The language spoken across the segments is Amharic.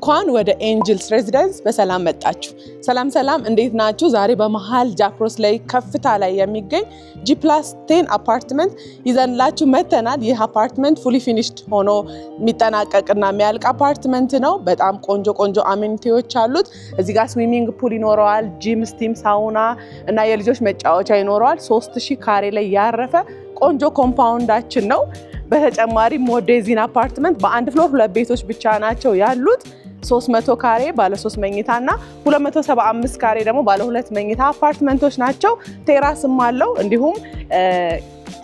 እንኳን ወደ Angels Residence በሰላም መጣችሁ። ሰላም ሰላም፣ እንዴት ናችሁ? ዛሬ በመሀል ጃክሮስ ላይ ከፍታ ላይ የሚገኝ G+10 አፓርትመንት ይዘንላችሁ መተናል። ይህ አፓርትመንት fully finished ሆኖ የሚጠናቀቅና የሚያልቅ አፓርትመንት ነው። በጣም ቆንጆ ቆንጆ amenity ዎች አሉት። እዚህ ጋር swimming pool ይኖረዋል፣ gym፣ steam፣ sauna እና የልጆች መጫወቻ ይኖረዋል። 3000 ካሬ ላይ ያረፈ ቆንጆ compound ኣችን ነው። በተጨማሪም ወደዚህን አፓርትመንት በአንድ floor ሁለት ቤቶች ብቻ ናቸው ያሉት። 300 ካሬ ባለ 3 መኝታ እና 275 ካሬ ደግሞ ባለ 2 መኝታ አፓርትመንቶች ናቸው። Terrace ም አለው፣ እንዲሁም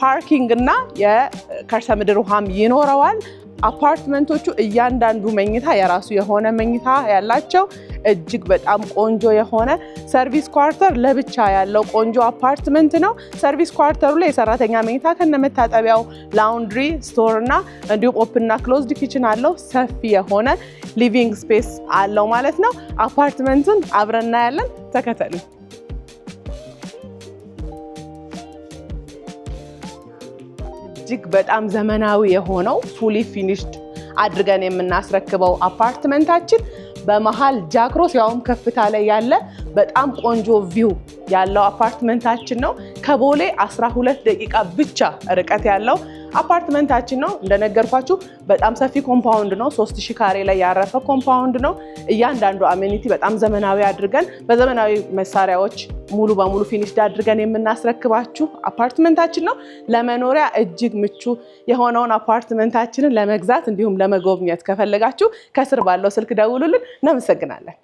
parking እና የከርሰ ምድር ውሃም ይኖረዋል። አፓርትመንቶቹ እያንዳንዱ መኝታ የራሱ የሆነ መኝታ ያላቸው፣ እጅግ በጣም ቆንጆ የሆነ service quarter ለብቻ ያለው ቆንጆ አፓርትመንት ነው። Service quarter ኡ ላይ የሰራተኛ መኝታ ከነመታጠቢያው፣ laundry፣ store እና እንዲሁም open እና closed kitchen አለው። ሰፊ የሆነ living space አለው ማለት ነው። አፓርትመንቱን አብረን እናያለን። ተከተሉ። እጅግ በጣም ዘመናዊ የሆነው fully finished አድርገን የምናስረክበው አፓርትመንታችን በመሀል ጃክሮስ ያውም ከፍታ ላይ ያለ በጣም ቆንጆ view ያለው አፓርትመንታችን ነው። ከቦሌ 12 ደቂቃ ብቻ ርቀት ያለው አፓርትመንታችን ነው። እንደነገርኳችሁ በጣም ሰፊ compound ነው። 3000 ካሬ ላይ ያረፈ compound ነው። እያንዳንዱ amenity በጣም ዘመናዊ አድርገን፣ በዘመናዊ መሳሪያዎች ሙሉ በሙሉ finished አድርገን የምናስረክባችሁ አፓርትመንታችን ነው። ለመኖሪያ እጅግ ምቹ የሆነውን አፓርትመንታችንን ለመግዛት እንዲሁም ለመጎብኘት ከፈለጋችሁ ከስር ባለው ስልክ ደውሉልን። እናመሰግናለን።